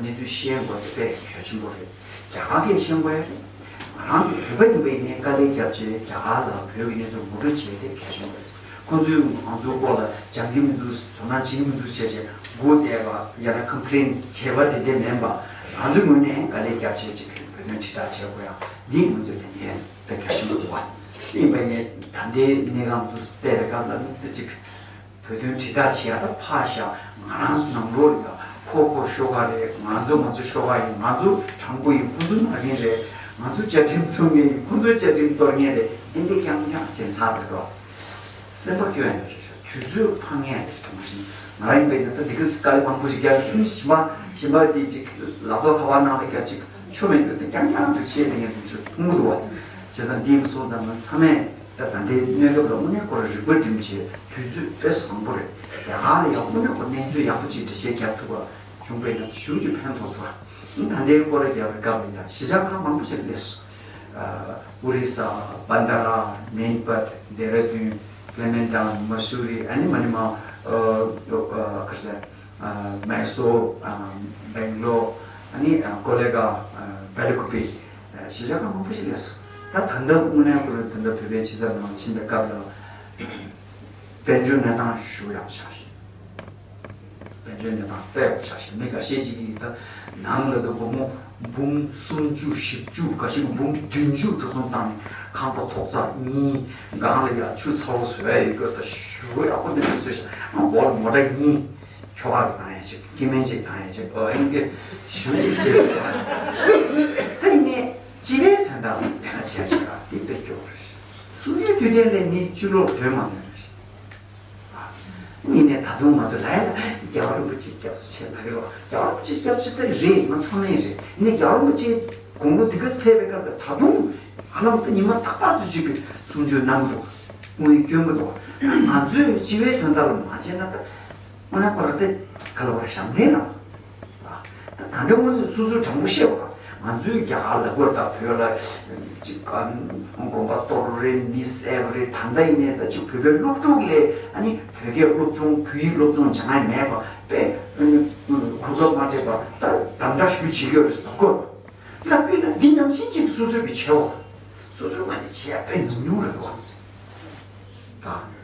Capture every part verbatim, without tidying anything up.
གནས་ཚུལ་ཤེས་དགོས་དེ་དཔེ་གལ་ཆེན་པོ་རེད། རྒྱ་གར་གྱིས་ཤེས་དགོས་ཡ་རེད། ང་རང་ཚོ་བོད་པ་ཡིན་པ་ཡིན་ནའི་དཀའ་ལས་བརྒྱབ་བྱས་རྒྱ་གར་ལ་བོད་ཀྱི་གནས་ཚུལ་ངོ་སྤྲོད་བྱས་དེ་གལ་ཆེན་པོ་རེད། ཁོང་ཚོས་ང་ཚོའི་སྐོར་ལ་སྦྱང་གི་མི་འདུག་དོ་སྣང་བྱེད་ཀྱི་མི་འདུག་བྱས་བྱས་སྒུག་བསྡད་པ་ཡང་ན་ཀམ་པི་ལེན་བྱས་པ་དེ་འདྲས་མིན་པ། ང་ཚོའི་ངོས་ནས་དཀའ་ལས་བརྒྱབ་བྱས་ཅིག་བོད་དོན་དྲིལ་བསྒྲགས་བྱེད་དགོས་ཡ་འདི་ང་ཚོས་ལས་འགན་དཔེ་གལ་ཆེན་པོ་འདུག་བ། ཡིན་པ་ཡིན་ནའི་ད་ལྟའི་གནས་སྟངས་འདུག་བལྟས་པའི་སྐབས་ལ་ནི་ཅིག་བོད་དོན་དྲིལ་བསྒྲགས་བྱེད་ཡ་ད་ཕར་བཞག་ང་རང་ཚོ་ནང་ལོགས་ལ་ཡ་ཁོ་ཁོ་ཤོག་ཁ་རེད། ང་ཚོ་ང་ཚོ་ཤོག་ཁ་ཡིན། ང་ཚོ་དྲང་པོ་ཡིན། ཁོ་ཚོ་ནག་རྐྱང་རེད། ང་ཚོ་བཅའ་ཁྲིམས་སྲུང་མཁན་ཡིན། ཁོ་ཚོ་བཅའ་ཁྲིམས་གཏོར་མཁན་རེད། ཨེ་འདྲས་རྐྱང་རྐྱང་བྱས་ལྷག་རེད་དོ། སེམས་པ་སྐྱོ་ཡ་རེད། དུས་ཚོད་འཕང་ཡ་རེད། དྲང་པོ་བཤད་ན་ང་རང་ཡིན་པས་ན་ད་འདི་ག་དཀའ་ལས་མང་པོ་ཞིག་རྒྱག་གི་ཡོད། གཞན་པ་གཞན་པ་དེ་ཅིག་ལག་ཐོག་ཁ་པར་ནང་ལ་རྒྱག་ཅིག་ཆོ་མེད་དུས་དེ་རྐྱང་རྐྱང་དུ་བྱས་ཏེ་ངས་དུས་ཚོད་ཐུང་གི་འདུག་བ། བྱས་ཙང་འདི་མ་སོང་ཙང་ང་ཚང་མས། ད་ད་ལྟའི་གནས་སྐབས་ལ་དངོས་གནས་ཁོ་རང་རིག་པ་སྒྲིམ་བྱས་དུས་ཚོད་དཔེ་བཟང་པོ་རེད། རྒྱ་གར་ལ་ཡང་དངོས་གནས་ཁོ་གནས་ཚུལ་ཡག་པོ་ཅིག་འགྲེལ་བཤད་རྒྱག་ཐུབ་པ་བྱུང་པས་ན་ཞེ་པོ་ཅིག་ཕན་ཐོགས་ཐུབ་པ། ད་ལྟའི་སྐོར་ར་རྒྱག་པའི་སྐབས་ལ་ཡང་གཞིས་ཆགས་ཁག་མང་པོ་ཞིག་སླེབས་སོང་། ཨ་ཨོ་རི་ས། བན་དྷ་ར། མེན་པད། ལྡེ་ར་ལྡུན། ཀླེ་མེན་ཊོན། མ་སུ་རི། ཨ་ནི་མ་ནི་མ་ཨ་ཨ་ག་རེ་ཟེར། ཨ་མེ་སོར། ཨ་སྦེང་ལོར། ཨ་ནི་ཨ་ཀོ་ལེ་གྷལ། ཨ་བེ་ལ་ཀུ་པེ། ཨ་གཞིས་ཆགས་ཁག་མང་པོ་ཞིག་སླེབས་སོང་། ད་ད་ལྟ་དངོས་གནས་ཁོ་རང་ད་ལྟ་བོད་པའི་ཕྱི་གསར་ནང་ཕྱིན་པའི་སྐབས་ལ་དཔལ་འབྱོར་གནས་སྟངས་ཞེ་པོ་ཡག་པོ་ཆགས་ཤག་དཔལ་འབྱོར་གནས་སྟངས་དཔེ་ཡག་པོ་ཆགས་ཤག་མི་འགའ་ཤས་ཅིག་གིས་ད་ནང་ལ་ད་སྒོར་མོ་འབུམ་སུམ་ཅུ་བཞི་བཅུ། འགའ་ཞིག་འབུམ་བདུན་ཅུ་འགྲོ་སོང་བཏང་ནས་ཁང་པ་ཐོག་བརྩེགས་གཉིས། སྒང་ལ་ཡ་ཆུ་ཚ་པོ་བཟོ་ཡ་ཡོད་དགོས། ད་ཞེ་པོ་ཡག་པོ་འདི་འདྲ་བཟོས་ཤག་ཨ་འོག་ལ་མོ་ཊ་གཉིས། ཁྱོ་ག་གིས་བཏང་ཡ་ཅིག་སྐྱེ་དམན་ཅིག་བཏང་ཡ་ཅིག་ཨོ་ཨེ་འདི་ཞུ་ཅིག་ཟེར་སོང་། ད་ཡིན་ནའི་སྤྱི་པའི་དོན་དག་ལ་ལས་ཀ་བྱེད་ཡ་ཅིག་ཨ་འདི་དཔེ་སྐྱོ་བོ་རེད། སུམ་ཅུའི་དུས་དྲན་ལས་མི་སྤྱི་ལོར་དོན་མ་དོན་རེད། ཨ་ཡིན་ནའི་ད་དུང་ང་ཚོ་ལ་ཡ་ལ་རྒྱལ་བ་རིན་པོ་ཆེ་སྐྱབས་སུ་མཆི་ལབ་ཀྱི་རེད། རྒྱལ་བ་རིན་པོ་ཆེ་སྐྱབས་སུ་མཆི་ད་རེད། ང་ཚང་མས་རེད། ཡིན་ནའི་རྒྱལ་བ་རིན་པོ་ཆེ་དགུང་ལོ་འདི་ག་ཕེབས་པའི་སྐབས་ལ་ད་དུང་ཧ་ལམ་ད་ཉི་མ་རྟག་པར་དུ་ཅིག་གི་གསུང་ཆོས་གནང་གི་འདུག་དངུལ་སྐྱོན་གྱི་འདུག་ང་ཚོས་སྤྱི་པའི་དོན་དག་ལ་མ་བྱས་ན་ད་དངོས་གནས་ཁོ་རང་དེ་ག་ལ་བར་ཞབས་འདྲེན་རང་ད་ད་འདྲ་དངོས་གནས་སོ་སོའི་དྲང་པོ་བཤད་པ། ང་ཚོའི་རྒྱ་གར་ལ་བོར་ད་བོད་ལ་ཅིག་དགོན་པ་གཏོར་རེད། མི་བསད་པ་རེད། ད་ལྟ་ཡིན་ནའི་ད་ཅིག་བོད་པའི་སློབ་ཕྲུག་ལས་ཨ་ནི་བོད་སྐད་སློབ་སྦྱོང་བོད་ཡིག་སློབ་སྦྱོང་སྦྱང་ཡ་མེད་པ་དཔེ་གོ་སྐབས་མ་སྤྲད་པ་ད་དམ་དྲག་ཞུ་བྱེད་ཀྱི་ཡོད་རེད་ཟེར་ལབ་ཀྱི་ཡོད་རེད། ལབ་དུས་ན་འདི་ནང་བཞིན་ཅིག་སོ་སོའི་གི་བྱས་པ། སོ་སོའི་ངོས་ནས་བྱེད་ཡ་དཔེ་ཉུང་ཉུང་རེད་བ། ད།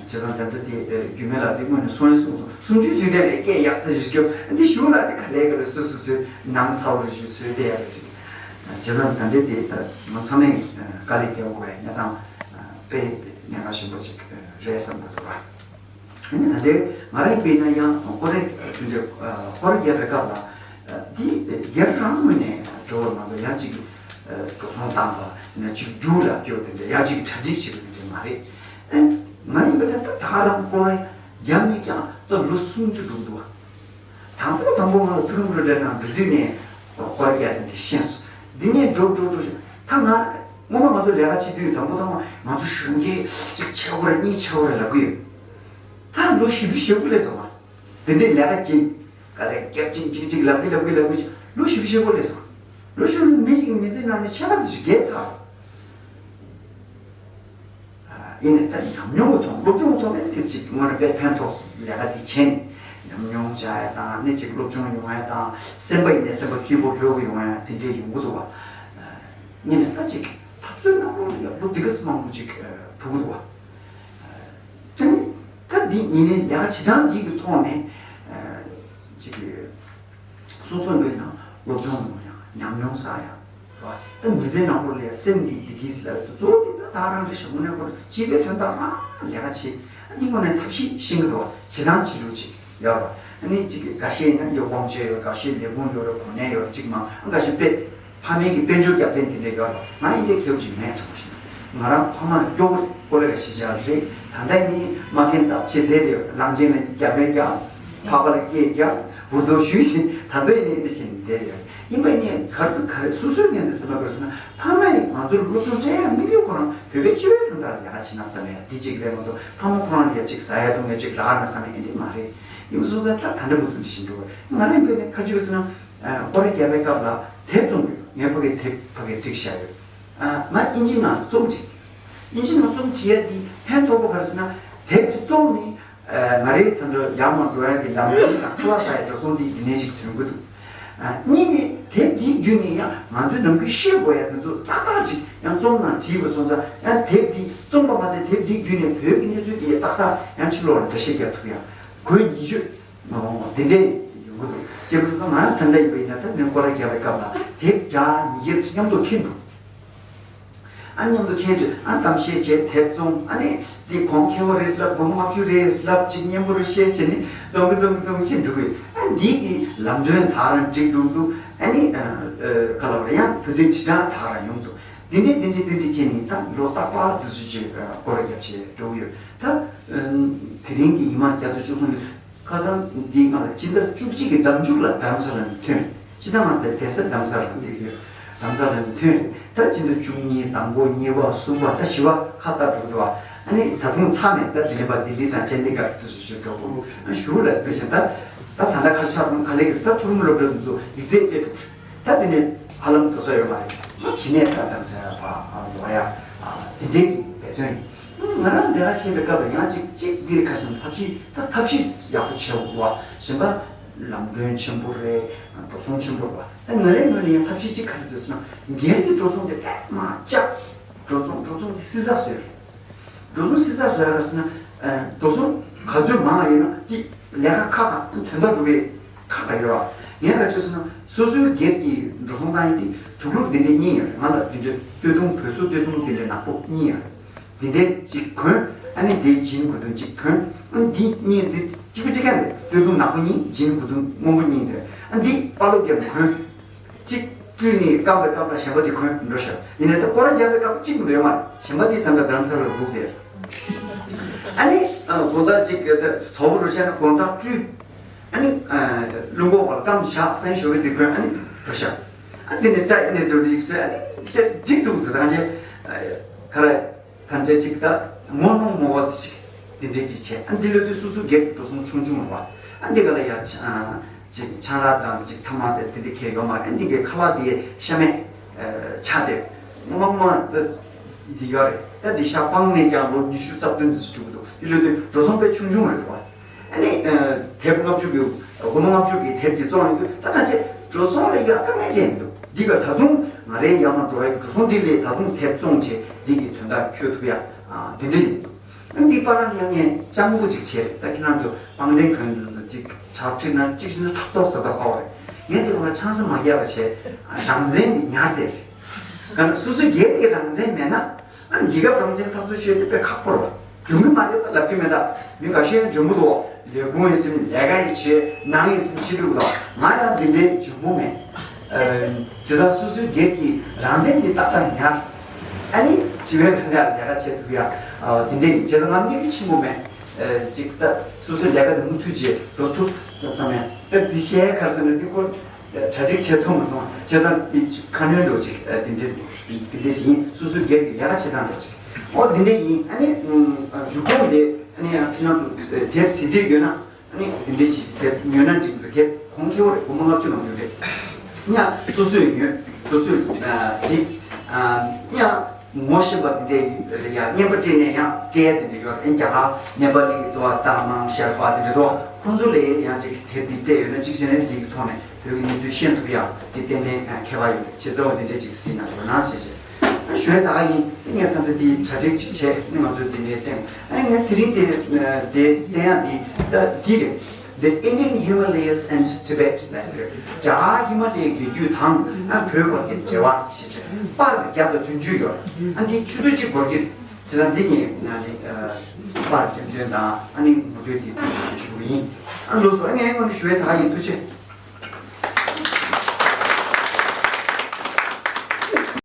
བྱས་ཙང་ད་ལྟ་དེ་རྒྱུད་སྨད་ལགས་དེ་སྔོན་ནས་གསུངས་ཡིན་གསུངས་སོང་། སུམ་ཅུའི་དུས་དྲན་ལས་སྐད་ཡག་ཏུ་ཞིག་སྐྱོབ་འདི་ཞུ་ལ་ནི་ག་ལས་ག་ལས་སོ་སོ་སོའི་ནང་ཚ་བོ་རེ་ཞུ་སོས་བསྡད་ཡ་རེ་ཞིག་བྱས་ཙང་ད་ལྟ་དེ་ད་ང་ཚང་མས་དཀའ་ལས་རྒྱག་དགོས་ཡ་གནས་སྟངས་དཔེ་གནད་འགག་ཆེན་པོ་ཅིག་རེད་བསམ་གྱི་འདུག་བ། ཨ་ནི་ད་ལྟའི་ང་རང་ཡིན་པས་ན་ཡང་སྐོར་ར་སྐོར་ར་རྒྱག་པའི་སྐབས་ལ་འདི་སྒེར་རང་ངོས་ནས་འགྲོ་བ་མ་གཏོགས་ཡང་ཅིག་འགྲོ་སོང་བཏང་བ་དེ་ནས་ཅིག་རྒྱུགས་ལ་སྐྱོར་དེ་འདྲ་ཡང་ཅིག་གྲ་སྒྲིག་བྱེད་པ་དེ་འདྲ་མ་རེད། ཨ་ང་ཡིན་པས་ན་ད་ད་རང་སྐོར་ར་རྒྱག་མེད་ཀྱང་ད་ལོ་སུམ་ཅུ་འགྲོ་འདུག་བ། དང་པོ་དང་པོ་ང་ལ་ཐུ་རུམ་རུ་འདྲ་ནང་འགྲོ་དུས་ནས་སྐོར་ར་རྒྱག་དེ་འདྲ་ཤེས་སོང་། འདི་ནས་འགྲོ་འགྲོ་འགྲོ་ཞིག་ད་ང་སྔོན་མ་ང་ཚོ་ལས་ཀ་བྱེད་དུས་དང་པོ་དང་པོ་ང་ཚོ་གཞོན་སྐྱེས་ཅིག་ཆེ་བོ་ར་གཉིས་ཆེ་བོ་ར་ལབ་ཀྱི་ཡོད། ད་ལོ་བཞི་བཅུ་ཞེ་དགུ་སླེབས་སོང་བ། དེ་འདྲའི་ལས་ཀ་གྱིས་ག་ལེར་རྒྱབ་ཅིག་ཅིག་ཅིག་ལབ་ཀྱི་ལབ་ཀྱི་ལབ་ཀྱི་ལོ་བཞི་བཅུ་ཞེ་དགུ་སླེབས་སོང་། ལོ་བཞི་བཅུ་མི་ཞིག་མི་ཚེ་ནང་ནས་ཆེ་བ་དེ་ཞིག་རྒས་ཚར། ཡིན་ནའི་ད་ཉམས་མྱོང་གི་ཐོག་སློབ་སྦྱོང་གི་ཐོག་ནས་དེ་ཅིག་དངོས་གནས་དཔེ་ཕན་ཐོགས་སོང་། ལས་ཀ་འདི་བྱས་ནས་ཉམས་མྱོང་བྱ་ཡ་དང་ནི་ཅིག་སློབ་སྦྱོང་ཡོང་ཡ་དང་སེམས་པ་ཡིན་ནའི་སེམས་པ་སྐྱིད་པོ་ལྷོད་པོ་ཡོང་ཡ་དེ་འདྲའི་ཡོང་གི་འདུག་བ། ཡིན་ནའི་ད་ཅིག་འཐབ་རྩོད་ནང་ལོགས་ལ་ཡག་པོ་འདི་ག་སེ་མང་པོ་ཅིག་འགྲོ་གི་འདུག་བ། ཙང་ད་འདི་ཉིད་ནས་ལས་ཀ་བྱེད་སྟངས་འདི་གི་ཐོག་ནས་ཅིག་སོ་སོ་ལོས་ན་སློབ་སྦྱོང་ཡོང་ཡ་ཉམས་མྱོང་བསགས་ཡ་བ། ད་མི་ཚེ་ནང་ལོགས་ལ་ཡ་སེམས་ཀྱི་བདེ་སྐྱིད་ལ་གཙོ་བོ་འདི་ད་ད་རང་རེ་ཞིག་དངོས་གནས་ཁོ་རང་སྤྱི་པའི་དོན་དག་རང་ལས་ཀ་བྱེད། འདི་དངོས་གནས་ཐབས་ཤེས་ཤེས་ཀྱི་འདུག་བ། བྱེད་སྟངས་བྱེད་ལུགས་ཅིག་ཡོད་རེད་བ། ཨ་ནི་གཅིག་གི་འགའ་ཤས་ཡིན་ན་ཡོད་དབང་ཆ་ཡོད་རེད། འགའ་ཤས་ལས་ཁུངས་ཡོད་རེད། གོ་གནས་ཡོད་རེད། གཅིག་མང་འགའ་ཤས་དཔེ་ཕ་མེས་ཀྱི་དཔལ་འབྱོར་རྒྱབ་རྟེན་དེ་འདྲ་ཡོད་རེད། ང་ཡིན་གྱི་ཁེ་བོ་ཅིག་མེད་དྲང་པོ་བཤད་ན། ང་རང་ཕ་མ་སྐྱོ་པོ་ཀོ་ལེ་ར་གཞིས་ཆགས་རེད། ད་ལྟ་ནི་མ་མཁན་སྟབས་ཆེ་བསྡད་དེ་ལངས་ཆེན་ལ་རྒྱབ་རེ་རྒྱབ། ཕག་པ་ལ་སྐད་རྒྱབ། འུར་རྡོ་གཞུས་ཤིང་ད་འདོད་ནི་འདི་བཞིན་བསྡད་ཡོད། ཡིན་པ་ནི་ག་ཚོད་ག་རེ་སོ་སོའི་ངན་དུ་ཟེར་ན་དགོས་ཟེར་ན་ཕ་མ་ཡིས་ང་ཚོར་སློབ་སྦྱོང་སྤྲད་ཡ་དམིགས་ཡུལ་ཁོ་རང་བོད་པའི་སྤྱི་པའི་དོན་དག་ལ་ལས་ཀ་བྱེད་ན་བསམ་ཡ་འདི་གཅིག་རེད་མ་གཏོགས་ཕ་མ་ཁོ་རང་ལ་ཡ་གཅིག་ཟ་ཡ་འཐུང་ཡ་གཅིག་རག་ན་བསམ་ཡ་ཨེ་འདི་མ་རེད། ཡིན་པ་སོང་ཙང་ད་ད་འདྲ་མུ་མཐུད་འདི་བཞིན་འགྲོ་བས། ང་རང་ཡིན་པས་ནི་ཁ་ཅིག་ཟེར་ན། ཨ་སྐོར་ར་རྒྱག་པའི་སྐབས་ལ་དེབ་བཙོང་གི་ཡོད། ངས་ཕ་གིའི་དེབ་ཕ་གིར་བསྒྲིགས་བཞག་ཡོད། ཨ་ང་ཨིན་ཇི་ནང་རྩོམ་བྲིས། ཨིན་ཇི་ནང་རྩོམ་བྲིས་ཡ་དེ་ཕན་ཐོགས་པོ་ག་རེ་ཟེར་ན་དེབ་དེ་བཙོང་ནས་ཨ་ང་རའི་ད་འདྲ་ཡར་མར་འགྲོ་ཡ་གི་ལམ་སྟོན་དང་ཁ་ལག་ཟ་ཡ་འགྲོ་སོང་དེ་ཡིན་ནའི་ཅིག་ཐོན་གི་འདུག་གཉིས་ནས་དེབ་འདིའི་བརྒྱུད་ནས་ཡང་ང་ཚོའི་ནམ་རྒྱུན་ཤེས་དགོས་ཡ་དེ་ཚོ་ཏག་ཏག་ཅིག་ཡང་རྩོམ་ནང་བྲིས་པ་སོང་ཙང་ཡང་དེབ་འདི་རྩོམ་པ་མ་ཚད་དེབ་འདིའི་བརྒྱུད་ནས་བོད་ཀྱི་གནས་ཚུལ་དེ་ཏག་ཏག་ཡང་ཕྱི་ལོགས་ལ་འགྲེལ་བཤད་རྒྱག་ཐུབ་ཡ་གོ་ཉིད་ཤོས་དེ་འདྲས་ཡོང་གི་འདུག་བྱས་པ་སོང་ཙང་ང་རང་ད་ལྟ་ཡིན་པ་ཡིན་ན་ད་ནས་སྐོར་ར་རྒྱག་པའི་སྐབས་ལ་དེབ་བརྒྱ་ཉིས་བརྒྱ་ཙམ་མཉམ་དུ་ཁྱེར་འགྲོ། ཨ་མཉམ་དུ་ཁྱེད་ཀྱིས་ཨ་གཏམ་བཤད་བྱས་དེབ་བཙོང་ཨ་ནི་འདི་གོང་ཁེ་བོ་རེད་ལབ་སྒོར་མོ་ལྔ་བཅུ་རེད་ལབ་ཅིག་མཉམ་པོ་རུ་བཤད་བྱས་ནི་བཙོང་གི་བཙོང་གི་བཙོང་གི་ཕྱིན་འགྲོ་གི་ཨ་འདི་གི་ལམ་གྲོན་ད་རང་འགྲིག་འགྲོ་འདུག་ཨ་ནི་ག་ལ་བར་ཡང་བོད་དོན་དྲིལ་བསྒྲགས་ད་རང་ཡོང་འདུག་འདི་འདྲས་འདི་འདྲས་འདི་འདྲས་བྱས་ནི་ད་ལོ་རྟག་པར་དུ་སུ་ཞིག་སྐོར་ར་རྒྱབ་བྱས་འགྲོ་གི་ཡོད་ད། དེ་རིང་གི་ཉི་མ་བརྒྱ་དང་བཅུ་གསུམ་ནི། ཁ་སང་འདིའི་སྔ་ལ་སྤྱི་ཟླ་བཅུ་གཅིག་གི་ཟླ་མཇུག་ལ་རྡ་རམ་ས་ལ་ནས་ཐོན། སྤྱི་ཟླ་ལྔ་པའི་གེ་སར་རྡ་རམ་ས་ལ་འདི་ཡོད། རྡ་རམ་ས་ལ་ནས་ཐོན། ད་སྤྱི་ཟླ་བཅུ་གཉིས་དང་པོ་གཉིས་པ་གསུམ་པ་ད་བཞི་པ་ཁ་བཏགས་འགྲོ་འགྲོ་བ། ཨ་ནི་ད་དུང་ཚར་མེད་ད་དེ་ནས་པ་ལྡི་ལི་དང་ཅན་ཌི་གར་དུ་སུ་ཞུ་འགྲོ་དགོས། ཨ་ཞུ་ལ་དཔེ་ཆ་ད་ད་ད་ལྟ་ཁ་ཆག་དང་ག་ལེ་གིར་ད་མཐོ་རིམ་སློབ་གྲྭ་དེ་ཚོ་ཡིག་ཚད་སྤྲད་འགྲོ། ད་དེ་ནས་ཧ་ལམ་འགྲོ་ས་ཡོད་མ་རེད། ད་ཕྱི་ནས་ད་རྡ་རམ་ས་ལ་ཕ་ལོ་ཡ་དེ་འདྲའི་གི་འབད་བརྩོན་ཡིན། ང་རང་ལས་ཀ་བྱེད་པའི་སྐབས་ལ་ཡང་གཅིག་གཅིག་འདིར་ཁ་སང་ཐབས་ཤེས་ད་ཐབས་ཤེས་ཡག་པོ་བྱས་འོང་བ་གཞན་པ་ལམ་གྲོན་ཆེན་པོ་རེད། འགྲོ་སོང་ཆེན་པོ་རེད་བ། ད་ང་རའི་ངོས་ནས་ཡང་ཐབས་ཤེས་གཅིག་ག་རེ་འདུག་ཟེར་ན་སྒེར་གྱི་འགྲོ་སོང་དེ་ཕལ་མ་བཅག་འགྲོ་སོང་འགྲོ་སོང་དེ་བསྲི་ཚགས་བཟོས་རེད། འགྲོ་སོང་བསྲི་ཚགས་བཟོ་ཡག་ག་རེ་ཟེར་ན། འགྲོ་སོང་ག་ཚོད་མང་ཡིན་ན་དེ་ལས་ཀ་ཁག་དང་དོན་དག་སྒྲུབ་པའི་ཁག་ག་ཡོད་ར། ངས་ག་ཅི་ཟེར་ན་སོ་སོའི་སྒེར་གྱི་འགྲོ་སོང་བཏང་ཡིན་དེ་དུག་ལོག་འདི་འདྲའི་གཉིས་ཡོད་རེད། ང་ལ་འདི་འདྲའི་སྟོད་ཐུང་བོད་སོ་སྟོད་ཐུང་འདི་འདྲའི་ནག་པོ་གཉིས་ཡོད་རེད། འདི་འདྲའི་གཅིག་གོན། ཨ་ནི་འདི་ཇིན་གོས་ཐུང་གཅིག་གོན། ཨ་ནི་འདི་གཉིས་འདི་གཅིག་པ་གཅིག་རྐྱང་རེད། སྟོད་ཐུང་ནག་པོ་གཉིས་ཇིན་གོས་ཐུང་སྔོན་པོ་གཉིས་འདི་རེད། ཨ་འདི་པ་ལོ་རྒྱབ་ནས་གོན། གཅིག་བཀྲུས་ནས་སྐམ་པའི་སྐབས་ལ་གཞན་པ་དེ་གོན་འགྲོ་ཤག་ཡིན་ནའི་ད་སྐོར་ར་རྒྱག་པའི་སྐབས་གཅིག་མི་འདུག་ཡོད་མ་རེད། གཞན་པ་དེ་ད་ལྟ་རྡ་རམ་ས་ལ་འདུག་སྟེ། ཨ་ནི་དགོང་དག་གཅིག་གི་ད་གཙོ་བོ་རུ་བྱས་ན་དགོང་དག་བཀྲུས། ཨ་ནི་རླུང་འཁོར་བར་སྐམ་བཞག་སེན་ཞོ་གི་དེ་གོན་ཨ་ནི་འགྲོ་ཤག་ཨ་འདི་ནས་སྐྲ་ཡིན་ནའི་འགྲོ་འགྲིག་ཟེར་ཨ་ནི་ཅེ་འགྲིག་འདུག་དེ་དང་ཅེ་ག་རེ། ཐམས་ཅད་ཅིག་ད་ངོ་གནོང་མོ་བ་ཅིག་དེ་འདྲས་ཅིག་བྱས། ཨ་འདི་ལོ་དུས་སོ་སོ་སྒེར་གྱི་འགྲོ་སོང་ཆུང་ཆུང་རེད་བ། ཨ་འདི་ག་ལ་ཡ་ཅིག་ཆང་རག་དང་ཅིག་ཐ་མག་དེ་དེ་འདྲས་ཁེལ་ཡོད་མ་རེད། ཨ་འདི་གའི་ཁ་ལག་དེ་ཤ་མེད་ཆ་དེ་མང་མང་ད་འདི་ཡོད་རེད། ད་འདི་ཤ་སྤངས་ནས་ཀྱང་ལོ་ཉི་ཤུ་རྩ་བདུན་ཙམ་འགྲོ་གི་འདུག་འདི་ལོ་དུས་འགྲོ་སོང་དཔེ་ཆུང་ཆུང་རེད་བ། ཨ་ནི། དེབ་ལྔ་བཅུ་གི། སྒོར་མོ་ལྔ་བཅུ་གི་དེབ་ཀྱི་བཙོང་ཡོང་དུས་ད་ལྟ་ཅེ་འགྲོ་སོང་ལ་ཡག་ཀ་མེད་ཅེ་འདུག་འདི་ག་ད་དུང་ང་རའི་ཡང་ན་འགྲོ་བའི་འགྲོ་སོང་འདི་ལས་ད་དུང་དེབ་བཙོང་ཅེ་འདི་གི་དོན་དག་འཁྱོལ་ཐུབ་ཡ། དེ་འདྲ་ཡིན། ཨ་འདི་པ་ར་ལ་ཡང་ངས་སྤྱང་པོ་ཅིག་བྱས་རེད། ད་ཁྱེད་རང་ཚོ་པང་གདན་གོན་འདི་ཚོ་ཅིག་ཁྲག་ཁྲིག་ན་ཅིག་ཟིན་ན་ཁྲག་ཐོག་ཟ་ད་ཧ་བ་རེད། ངས་འདི་ག་ལ་ཆང་ས་མ་རྒྱག་པ་བྱས། རང་བཙན་འདི་ཉར་དེ་རེད། ག་ན་སོ་སོའི་སྒེར་གྱི་རང་བཙན་མེད་ན། ཨ་ནི་རྒྱལ་ཁབ་རང་བཙན་འཐབ་རྩོད་བྱེད་དེ་དཔེ་ཁག་པོ་རེད་བ། ཡོང་གི་མ་རེད་ད་ལབ་ཀྱི་མེད་ད། མི་འགའ་ཤས་ཡང་འཇོན་པོ་འདུག་ལས་ཁུངས་ཡིན་སེམས་ལས་ཀ་ཡིན་བྱེད་ནང་ཡིན་སེམས་བྱེད་འདུག་ད་ང་ཡང་འདི་འདྲའི་འཇོན་པོ་མེད། བྱས་ཙང་སོ་སོའི་སྒེར་གྱི་རང་བཙན་འདི་ཏག་ཏག་ཉར། ཨ་ནི་བྱིས་པའི་ལ་ལས་ཀ་བྱེད་ཐུབ་ཡ། འདི་འདྲའི་ཡིན། བྱས་ཙང་ང་དམིགས་ཡུལ་ཆེན་པོ་མེད། ཅིག་ད་སོ་སོའི་ལས་ཀ་དེ་མུ་མཐུད་བྱེད་འགྲོ་ཐུབ་བསམ་ཡ། ད་འདི་བཤད་ཡ་ག་རེ་ཟེར་ན་འདི་ཁོ། གྲ་སྒྲིག་བྱེད་ཐུབ་མ་སོང་བྱས་ཙང་དེ་ཁ་སྣོན་འགྲོ་ཅིག་དེ་འདྲས་དེ་འདྲས་ཡིན། སོ་སོའི་སྒེར་གྱི་ལས་ཀ་བྱེད་སྟངས་འགྲོ་ཅིག་འོ་དེ་འདྲས་ཡིན། ཨ་ནི་མཇུག་སྐོར་དེ་ཨ་ནི་ཡང་ཁྱེད་རང་ཚོ་དེབ་གཟིགས་འདོད་ཡོད་ན་ཨ་ནི་དེ་འདྲས་ཅིག་དེབ་ཉོས་ན་འགྲིག་འདུག་དེབ་གོང་ཁེ་བོ་རེད། སྒོར་མོ་ལྔ་བཅུ་ནང་ཡོད་རེད། ཡང་སོ་སོས་ཉོས་སོ་སོས་གཟིགས་ཡང་། ངོ་ཤེས་པ་དེ་འདྲའི་ཡ་རྔན་པ་སྤྲད་ནས་ཡང་སྤྲད་ཡ་དེ་འདྲ་ཡོད་རེད། རྒྱ་གར་ནེ་པ་ལི་འདུག་བ་ད་མང་ཤར་པ་དེ་འདྲ་འགྲོ་ཁོང་ཚོ་ལས་ཡང་ཅིག་དེབ་འདི་སྤྲད་ཡོད་ན་ཅིག་བྱས་ན་འདི་གི་ཐོག་ནས་བོད་ཀྱི་གནས་ཚུལ་ཤེས་ཐུབ་ཡ་དེ་ཏན་ཏན་ཁྱད་པར་ཡོད་རེད། བྱས་ཙང་འོ་དེ་འདྲ་ཅིག་གཟིགས་ན་འགྲོ་ན་ཟེར་བྱས་ཞུ་ཡ་ད་ག་ཡིན། དེ་ངས་ད་ལྟ་འདི་གྲ་སྒྲིག་ཅིག་བྱས་ནས་ང་ཚོ་འདི་ནས་བསྟན། ཨ་ངས་དེ་རིང་དེ་དེ་བསྟན་ཡ་འདི་ད་འདི་རེད། The Indian Himalayas and Tibet ལབ་རེད། རྒྱ་གར་ཧི་མ་ལ་ཡའི་རྒྱལ་རྒྱུད་དང་ཨ་བོད་བར་གྱི་འབྲེལ་བ་ཞེས་བྱས་པར་བརྒྱ་དང་བདུན་ཅུ་ཡོད། ཨ་འདི་ཆུ་ཚོད་གཅིག་འགོར་གྱི་དེ་ཙང་འདི་ནི་ང་ནི་པར་རྒྱབ་སྟོན་དང་ཨ་ནི་ངོ་སྤྲོད་འདི་ཞུ་གི་ཡིན། ཨ་ལགས་སོ། ཨ་ངས་ངོ་ནས་ཞུ་བའི་ད་ཡིན་ཐུགས་རྗེ།